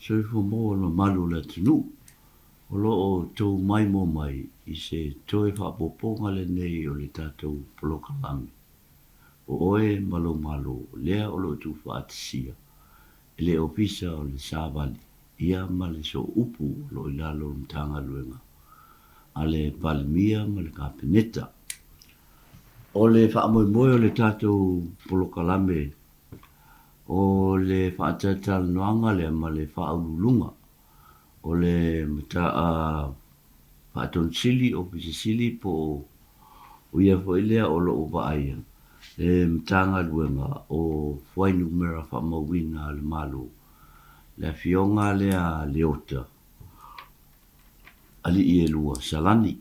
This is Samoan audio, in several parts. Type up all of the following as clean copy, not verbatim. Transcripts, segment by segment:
Soifua maua le mamalu o le atunuu o lo o outou maimoa mai i se toe faaopoopoga lenei o le tatou polokalame O Oe ma Lou Malo lea o lo o tuufaatasia e le Ofisa o le Savali ia ma le Sooupu o lo o i lalo o le Matagaluega a le Palemia ma le Kapeneta. O le faamoemoe o le tatou polokalame o le faatalatalanoaga lea ma le Faauluuluga o le Faatonu Sili, Ofisa Sili po o ia foi lea o lo o vaaia le Matagaluega o Fuainumera Faamauina a le Malo, le Afioga lea a Leota Aliielua Salani.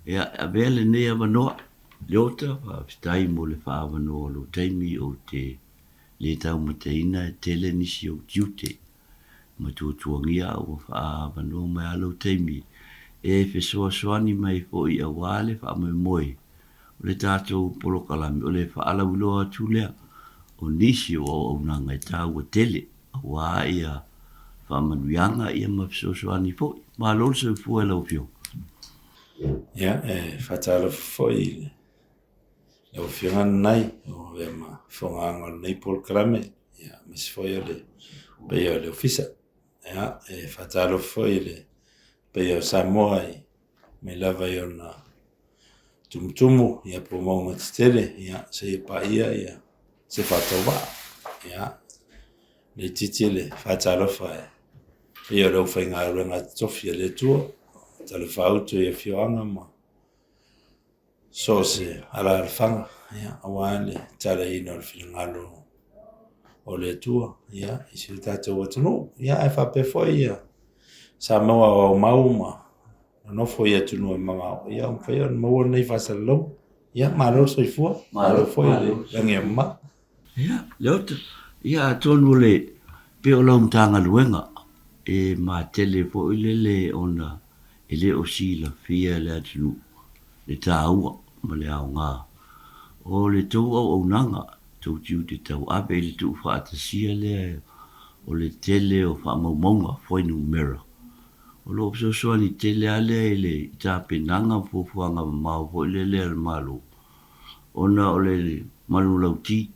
Ia, e avea lenei avanoa, Leota, faafetai mo le faaavanoa o lou taimi ou te le taumateina e tele nisi ou tiute ma tuatuagia a ua faaavanoa mai lava lou taimi e fesoasoani mai foi aua le faamoemoe o le tatou polokalame o le faalauiloa atu lea o nisi o auaunaga e taua tele aua ia faamanuiaga ia ma fesoasoani foi. Malo le soifua i lau Afioga. Ia, e faatalofa foi i lau Afioga Nanai o avea ma fofoga o lenei polokalame, ia, aemaise foi o le paia o le Ofisa. Ia, e faatalofa foi i le paia o Samoa i mai lava i ona tumutumu ia po o mauga tetele ia seia paia ia se faatauvaa. Ia, le itiiti le faatalofa e paia o le aufaigaluega totofi a le Atua, talafaauto i afioaga ma so o se alaalafaga, ia, aua le talaina o le finagalo o le Atua, ia, i si o tatou atunuu. Ia, ae faapea foi ia Samoa o aumau ma nonofo i atunuu e mamao, ia ua mafai ona maua lenei faasalalauga. Ia, malo le soifua, malo foi le lagi e mama. Ia, Leota, ia atonu o le, pei o lau Matagaluega, e matele foi lele ona e le o silafia e le atunuu le taua ma le aoga o le tou auaunaga, tou tiute tauave i le tuufaatasia lea o le tele o faamaumauga fuainumera. O lo o fesoasoani tele lava lea i le tapenaga ma fuafuaga mamao foi lele a le Malo ona o le manulauti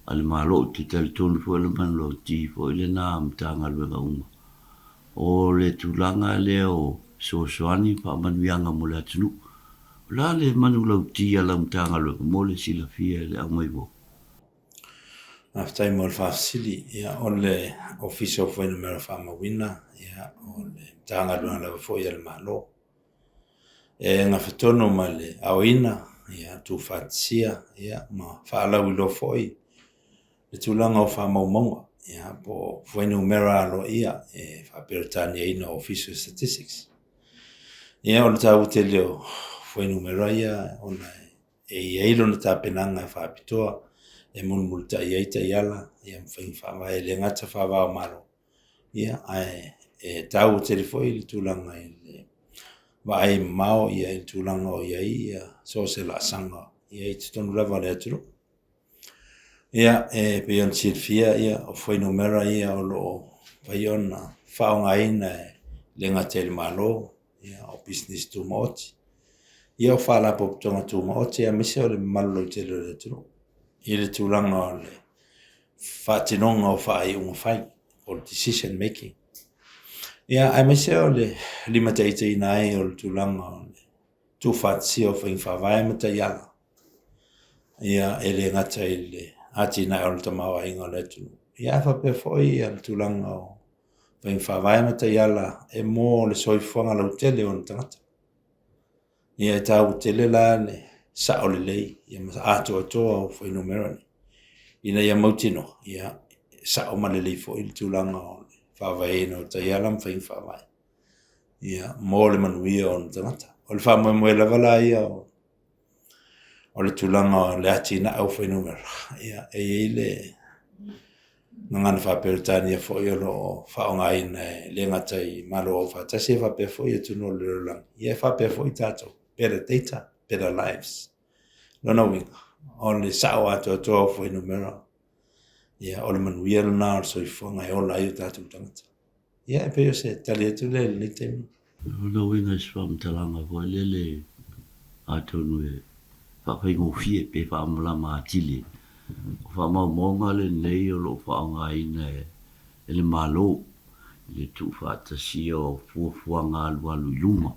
a le Malo. Ou te talitonu foi o le manulauti foi lena a Matagaluega uma O le tulaga lea o fesoasoani ma faamanuiaga mo le atunuu. O le a le manulauti a lau Matagaluega mo le silafia e le aumaivao? Faafetai mo le faafesili. Ia, o le Ofisa o Fuainumera Faamauina, ia, o le Matagaluega lava foi a le Malo. E gafatonu ma le aoina, ia, tuufaatasia, ia, ma faalauiloa foi le tulaga o faamaumauga, ia, po o fuainumera aloaia e faa-Peretaniaina o Official Statistics. Ia, o le taua tele o fuainumera ia ona e i ai lona tapenaga e faapitoa e mulimulitai ai taiala ia ma faiga faavae e le gata faava o Malo, ia, ae e taua tele foi le tulaga i le vaai mamao ia i le tulaga o i ai ia so o se laasaga ia i totonu lava o le atunuu. Ia, e pei ona silafia, ia, o fuainumera ia o lo o mafai ona faaaogaina e le gata i le Malo, ia, o pisinisi tumaoti, ia, o faalapotopotoga tumaoti, aemaise o le mamalu lautele o le atunuu i le tulaga o le faatinoga o faaiuga fai po o le decision making. Ia, aemaise o le limataitaiina ai o le tulaga o le tuufaatasia o faiga faavae ma taiala. Ia, e le gata i le atinae o le tamaoaiga o le atunuu, ia ae faapea foi ia le tulaga o faiga faavae ma taiala e mo le soifuaga lautele o ona tagata. Ia e taua tele la le sao lelei ia ma atoatoa o fuainumera nei, ina ia mautinoa, ia e sao ma lelei foi le tulaga o le faavaeina o taiala ma faiga faavae, ia mo le manuia o ona tagata. O le faamoemoe lava la ia o o le tulaga o le atinae o fuainumera, ia, e i ai le Gagana Faa-Peretania foi o lo o faaaogaina e le gata i Malo Aufaatasi ae faapea foi atunuu o le lalolagi, ia e faapea foi tatou, better data, better lives. Lona uiga, o le sao atoatoa o fuainumera, ia o le manuia lena o le soifuaga e ola ai o tatou tagata. Ia, e pei o se tali atu lea i lenei taimi. O lona uiga i se faamatalaga foi lele atonu e faafaigofie pe faamalama atili, o faamaumauga lenei o lo o faaaogaina e le Malo i le tuufaatasia o fuafuaga alualu i luma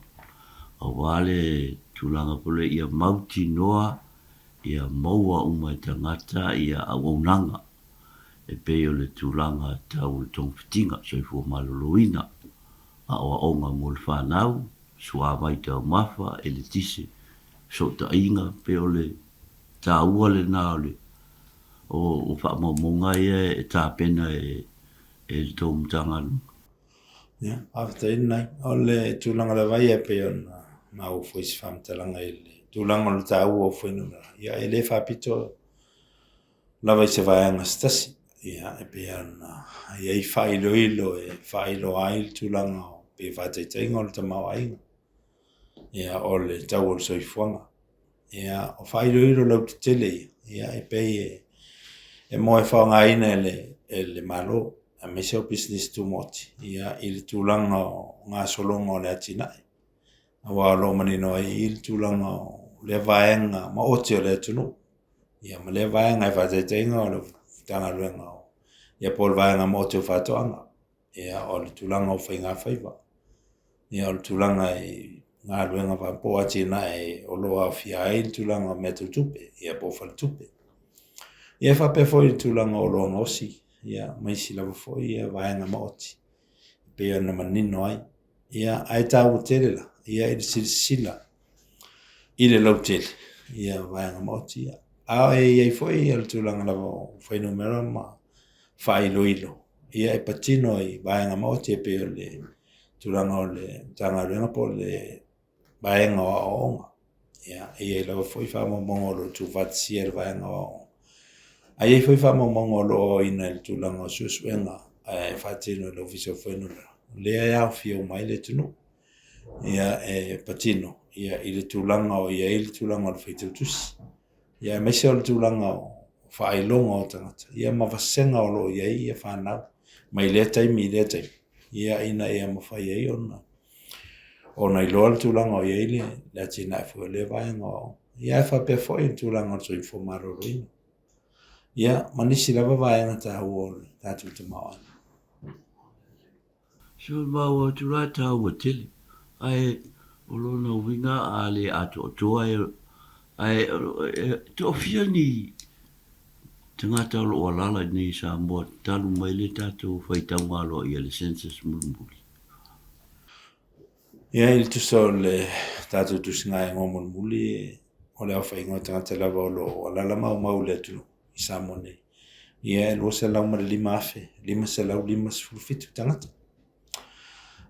aua le tulaga foi lea ia mautinoa ia maua uma e tagata ia auaunaga e pei o le tulaga tau le togafitiga, soifua maloloina, aoaoga mo le fanau, suavai taumafa, eletise, fesootaiga, pei o le taua lena o le o faamaumauga ia e tapena e le tou Matagaluega. Ia, faafetai lena. O le tulaga lava ia e pei ona maua foi se faamatalaga i le tulaga o le taua o fuainumera, ia e le faapito lava i se vaega se tasi. Ia, e pei ona i ai faailoilo e faailoa ai le tulaga o pei faataitaiga o le tamaoaiga, ia, o le tau o le soifuaga. Ia, o faailoilo lautetele ia, ia e pei e mo e faaaogaina e le Malo, aemaise o pisinisi tumaoti, ia, i le tulaga o gasologa o le atinae. Aua o lo o manino ai i i le tulaga o lea vaega maoti o le atunuu, ia ma lea vaega e faataitaiga o le Matagaluega o, ia po o le vaega maoti o faatoaga, ia o le tulaga o faigafaiva, ia o le tulaga i galuega po o atinae o lo o aofia ai le tulaga o mea tau tupe, ia po o faletupe. Ia e faapea foi le tulaga o oloa gaosi, ia ma isi lava foi ia vaega maoti e pei ona manino ai. Ia, ae taua tele la, ia i le silasila i le lautele, ia vaega maoti ia. A e i ai foi ia le tulaga lava o fuainumera ma faailoilo, ia e patino i vaega maoti e pei o le tulaga o le Matagaluega po o le vaega o aoaoga. Ia, e i ai lava foi faamaumauga o lo o tuufaatasia e le vaega o aoaoga. Ae i ai foi faamaumauga o lo o aoina i le tulaga o suesuega e faatino e le Ofisa o Fuainumera, lea e aofia uma ai le atunuu. Ia, e patino ia, i le tulaga o i ai le tulaga o le faitau tusi, ia, aemaise o le tulaga o faailoga o tagata, ia, ma vasega o lo o i ai ia fanau mai lea taimi i lea taimi, ia, ina ia mafai ai ona iloa le tulaga o i ai le atinae foi o lea vaega o aoga. Ia, ae faapea foi le tulaga o le soifua maloloina, ia, ma nisi lava vaega taua o le tatou tamaoaiga. Se o le maua atu la e taua tele, ae o lona uiga a le atoatoa e, ae e toafia ni tagata o lo o alaala i inei i Samoa talu mai le tatou faitauga aloaia le census mulimuli? Ia, i le tusa o le tatou tusigaegoa mulimuli, o le aofaiga o tagata lava o lo o alaala maumau i le atunuu i Samoa nei, ia e 205,557 tagata.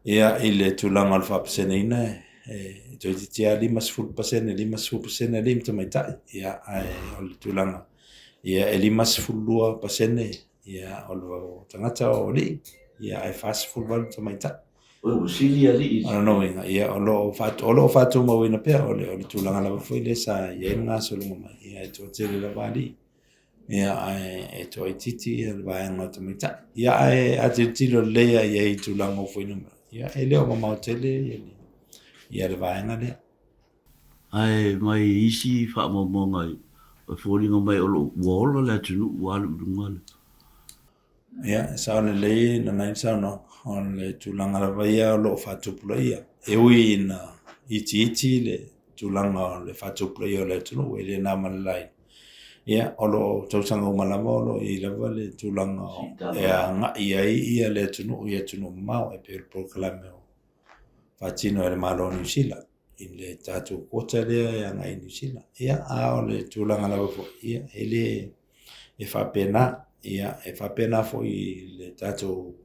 Ia, i le tulaga o le faapaseneina, e toeitiiti lava 50%, 50% alii ma tamaitai. Ia, ae o le tulaga, ia e 52% ia, o le tagata o alii, ia, ae 48 tamaitai. Oi, ua sili alii. O lona uiga, ia, o lo o faatumauina pea, o le tulaga lava foi lea sa i ai le gasologa mai, ia, e toatele lava alii, ia, ae e toaitiiti ia le vaega o tamaitai. Ia, ae a tilotilo lelei lava i ai i tulaga o fuainumera, ia, e le o mamao tele ia le vaega lea. Ae mai isi faamaumauga e foliga mai o lo o ua ola le atunuu ua alu i luga le. Ia, e sao lelei lana ia saunoaga, o le tulaga lava ia o lo o faatupulaia. E ui ina itiiti le tulaga o le faatupulaia o le atunuu, e le na ma le laina, ia, o lo o tausaga uma lava o lo o i ai lava le tulaga e agai ai ia le atunuu i atunuu mamao, e pei o le polokalame o faatino e le Malo o Niu Sila i le tatou quota lea e agai i Niu Sila. Ia, a o le tulaga lava foi, ia, e le e faapena, ia, e faapena foi i le tatou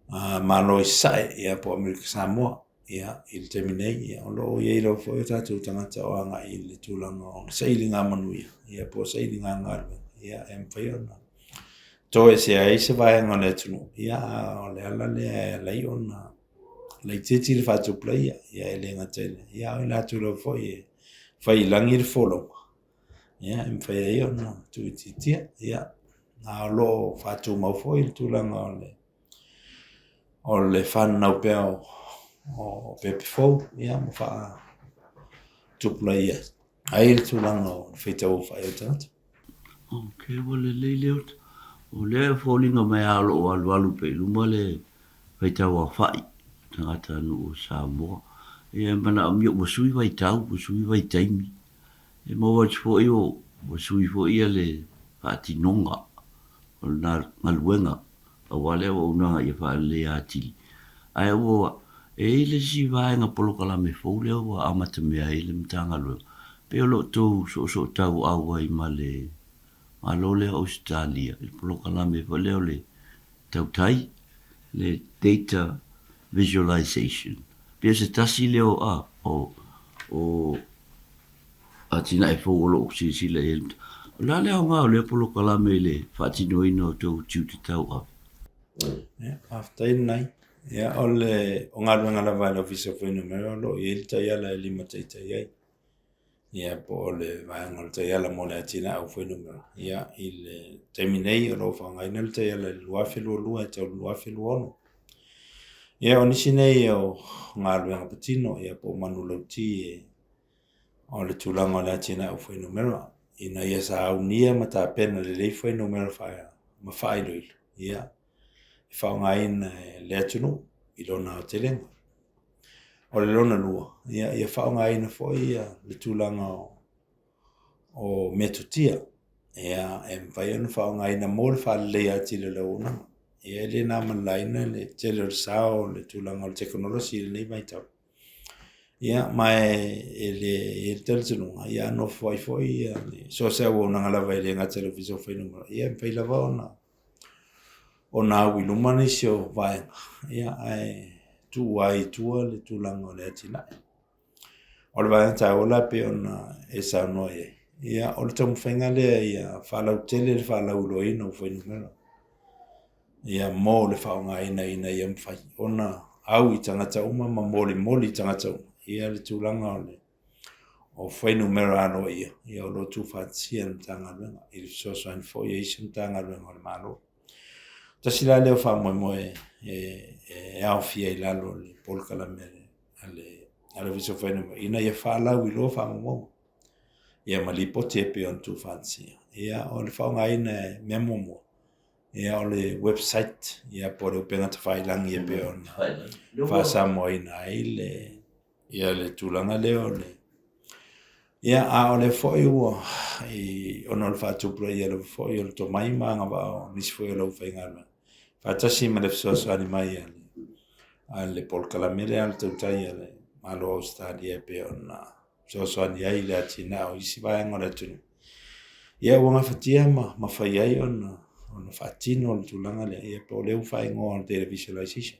Malo i Sasae, ia, po o Amerika Samoa, ia, i le taimi nei, ia, o lo o i ai lava foi o tatou tagata o agai i le tulaga o sailiga manuia, ia, po o sailiga galuega, ia, e mafai ona toesea ai se vaega o le atunuu, ia a o le ala lea e ala ai ona laitiiti le faatupulaia, ia e le gata i lea, ia a o i latou lava foi e fai i lagi le folauga, ia e mafai ai ona tuuitiitia, ia a o lo o faatumau foi le tulaga o le o le fananau pea o pepe fou ia ma faatupulaia ai le tulaga o le faitau aofai o tagata. Ok, ua lelei lea. O lea e foliga mai lava o lo o alualu pea i luma le faitau aofai tagatanuu o Samoa. Ia e manaomia ua sui vaitau, ua sui vaitaimi. E maua atu foi ua sui foi ia le faatinoga o le galuega aua le auaunaga ia faaleleia atili. Ae ua e i ai le isi vaega polokalame fou lea ua amatamea ai le Matagaluega, pei o lo o tou soosootauau ai ma le Malo lea o Ausetalia i le polokalame foi lea o le tautai, le data visualization. Pei o se tasi lea o o atinae fou o lo o silasila i ai. O le a le aoga o lea polokalame i le faatinoina o tou tiute tauave? Ia, faafetai lenai. Ia, o le o galuega lava a le Ofisa o Fuainumera o lo o i ai le taiala e limataitai ai. Ia, po o le vaega o le taiala mo le atinae o fuainumera. Ia, i le taimi nei o lo o faaaogaina le taiala i le 2022 e tau i le 2026. Ia, o nisi nei o galuega patino, ia po o manulauti e o le tulaga o le atinae o fuainumera ina ia saunia ma tapena lelei fuainumera ma faailoilo, ia, e faaaogaina e le atunuu i lona aotelega. O le lona lua, ia, ia faaaogaina foi le tulaga o metotia, ia, e mafai ona faaaogaina mo le faaleleia atili o le auaunaga. Ia, e le na ma le laina le tele o le sao o le tulaga o le tekonolosi i lenei vaitau. Ia, ma e le i ai le talitonuga, ia a nofo ai foi le so o se auaunaga lava e le gata i le Ofisa o Fuainumera, ia e mafai lava ona au i luma nisi o vaega, ia ae tuu ai i tua le tulaga o le atinae. O le vaega taua la pei ona e saunoa i ai, ia o le taumafaiga lea ia faalautele le faalauiloaina o fuainumera. Ia mo le faaaogaina ina ia mafai ona au i tagata uma ma molimoli i tagata uma ia le tulaga o le o fuainumera aloaia ia o lo o tuufaatasia e le Matagaluega i le fesoasoani foi a isi Matagaluega o le Malo. Tasi la lea o faamoemoe e aofia i lalo o le polokalame a le Ofisa o Fuainumera ina ia faalauiloa faamaumauga ia ma lipoti e pei ona tuufaatasia. Ia o le faaaogaina e mea muamua ia o le website ia po o le upega tafailagi e pei ona faasamoaina ai le ia le tulaga lea o le ia a o lea foi ua i ona o le faatupulaia lava foi o le tomai ma agavaa o nisi foi o le aufaigaluega faatasi ma le fesoasoani mai a le polokalame lea a le tautai a le Malo o Ausetalia e pei ona fesoasoani ai i le atinae o isi vaega o le atunuu. Ia ua gafatia ma mafai ai ona faatino le tulaga lea, ia po o lea ua faaigoa o le data visualization.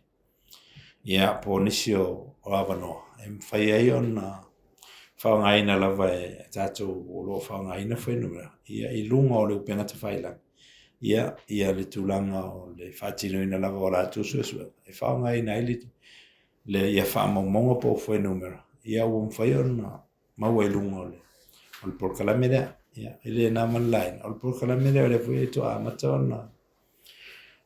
Ia po o nisi o avanoa e mafai ai ona faaaogaina lava e tatou o lo o faaaogaina fuainumera ia i luga o le upega tafailagi ia ia le tulaga o le faatinoina lava o latou suesuega e faaaogaina ai le le ia faamaumauga po o fuainumera, ia ua mafai ona maua i luga o le o le polokalame lea. Ia, e le na ma le laina, o le polokalame lea o lea foi faatoa amata ona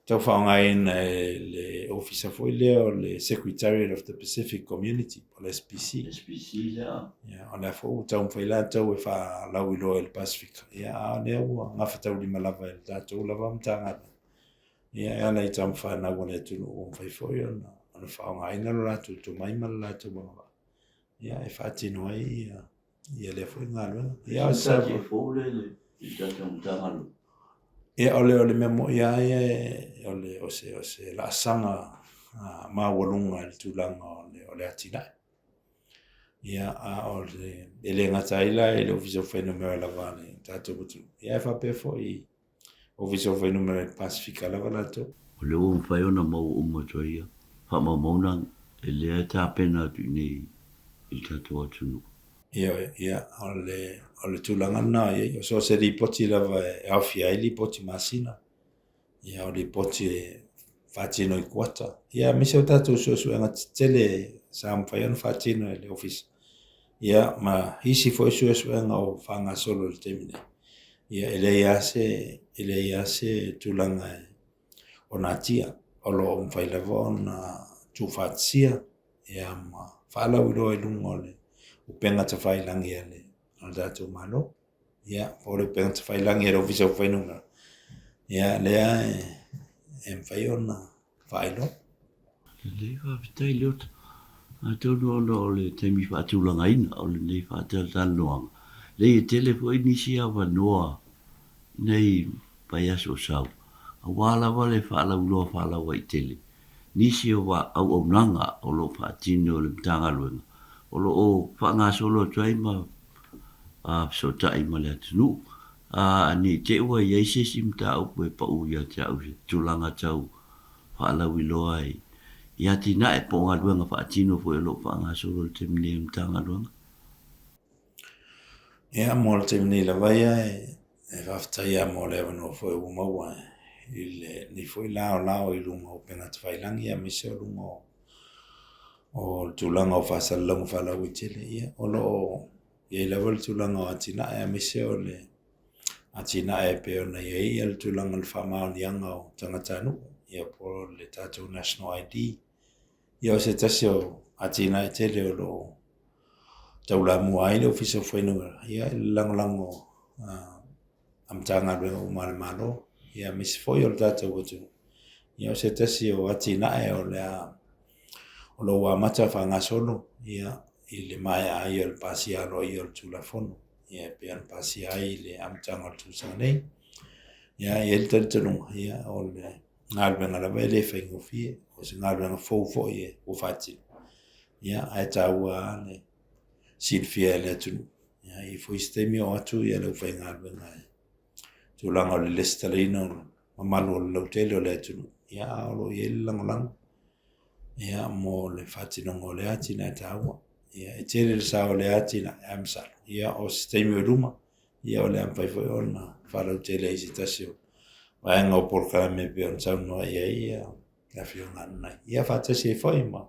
tau faaaogaina e le ofisa foi lea o le Secretariat of the Pacific Community, po o le SPC. SPC lea. Ia, o lea foi ua taumafai latou e faalauiloa i le Pasefika, ia, a o lea ua gafataulimaina lava e le tatou lava Matagaluega. Ia, e ala i tama fanau a le atunuu ua mafai foi ona faaaogaina lo latou tomai ma le latou agavaa, ia, e faatino ai ia, ia lea foi galuega. Ia, o se fou lea i le tatou Matagaluega. Ia, o le mea moni lava ia, o le, o se, o se laasaga maualuga i le tulaga o le atinae. Ia, a o le, e le gata ai la i le Ofisa o Fuainumera lava a le tatou atunuu, ia ae faapea foi i Ofisa o Fuainumera i le Pasefika lava latou. O lea ua mafai ona maua uma atu ai ia faamaumauga e lea e tapena atu i inei i le tatou atunuu. Ioe, ia, o le, o le tulaga lena e i ai. O so o se lipoti lava e aofia ai lipoti masina. Ia, o lipoti e faatino i kuata. Ia, aemaise o tatou suesuega tetele sa mafai ona faatino e le Ofisa. Ia, ma isi foi suesuega o faagasolo i le taimi nei. Ia, e leai lava se, e leai lava se tulaga e o natia. O lo o mafai lava ona tuufaatasia ia ma faalauiloa i luga o le upega tafailagi a le tatou Malo. Ia, po o le upega tafailagi a le Ofisa o Fuainumera, ia, lea e mafai ona faailoa. Lelei, faafetai Leota. Atonu ona o le taimi faatulagaina o lenei faatalatalanoaga, leai e tele foi nisi avanoa i nai vaiaso o sau, aua lava le faalauiloa faalauaitele nisi o auaunaga o lo o faatino e le Matagaluega o lo o faagasolo atu ai ma fesootai ma le atunuu. Ne i te i ua i ai se isi mataupu e pau ia te au i se tulaga tau faalauiloa i atinae po o galuega faatino foi o lo o faagasolo i le taimi nei a le Matagaluega. Ia, mo le taimi nei lava ia, e faafetai lava mo le avanoa foi ua maua i lenei foi laolao i luga o upega tafailagi aemaise o luga o le tulaga o faasalalauga faalauaitele. Ia, o lo o i ai lava le tulaga o atinae aemaise o le atinae e pei ona i ai le tulaga o le faamaoniaga o tagatanuu, ia po o le tatou National ID. Ia o se tasi o atinae tele o lo o taulamua ai le Ofisa o Fuainumera, ia i le lagolago a Matagaluega uma a le Malo, ia aemaise foi o le tatou atunuu. Ia o se tasi o atinae o le a o lo o ua amata faagasolo ia i le maea ai o le pasia aloaia o le Tulafono, ia e pei ona pasia ai i le amataga o le tausaga nei. Ia e i ai le talitonuga, ia o le galuega lava e le faigofie, o se galuega fou foi ua faatino, ia ae taua lava le silafia e le atunuu. Ia e i ai foi se taimi oo atu le aufaigaluega i tulaga o le resitalaina o le mamalu o le lautele o le atunuu, ia a o lo o i ai le lagolago ia mo le faatinoga o lea atinae taua. Ia e tele le sao o lea atinae, ae masalo ia o se taimi o i luma ia o le a mafai foi ona faalautele ai se tasi o vaega o polokalame e pei ona saunoa i ai le Afioga Ananai. Ia faatasi ai foi ma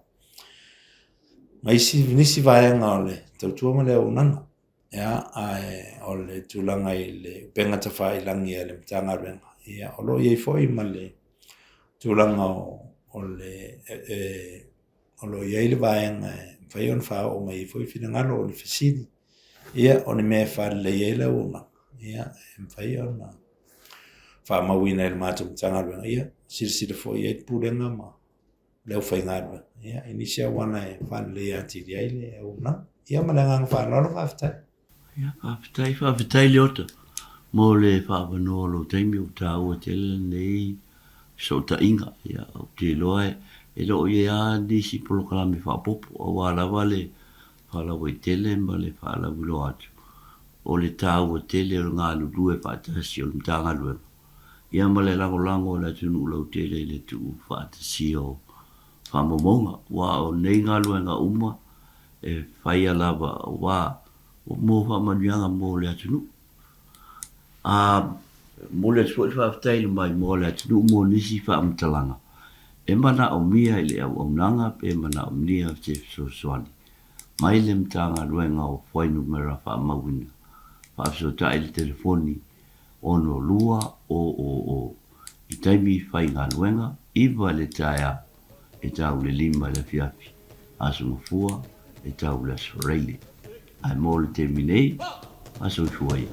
isi nisi vaega o le tautua ma le auaunaga. Ia, ae o le tulaga i le upega tafailagi a le Matagaluega, ia o lo o i ai foi ma le tulaga o le o lo o i ai le vaega e mafai ona faaoo mai ai foi finagalo o ni fesili, ia o ni mea e faaleleia ai le auaunaga, ia e mafai ona faamauina e le matou Matagaluega, ia silasila foi i ai le Pulega ma le aufaigaluega, ia i nisi auala e faaleleia atili ai le auaunaga. Ia ma le agaga faaaloalo faafetai. Ia, faafetai, faafetai Leota mo le faaavanoa o lou taimi, ua taua tele lenei fesootaiga. Ia, ou te iloa e le o i ai lava nisi polokalame faaopoopo aua lava le faalauaitele ma le faalauiloa atu o le taua tele o le galulue faatasi o le Matagaluega ia ma le lagolago o le atunuu lautele i le tuufaatasia o faamaumauga, aua o nei galuega uma e faia lava aua mo faamanuiaga mo le atunuu. A momoli atu foi le faafetai i le maimoa o le atunuu mo nisi faamatalaga e manaomia i le auaunaga pe manaomia se fesoasoani mai le Matagaluega o Fuainumera Faamauina, faafesootai i le telefoni 62 000 i taimi faigaluega, 9 i le taeao e tau i le 5 i le afiafi, Aso Gafua e tau i le Aso Faraile. Ae mo le taimi nei, a soifua ia.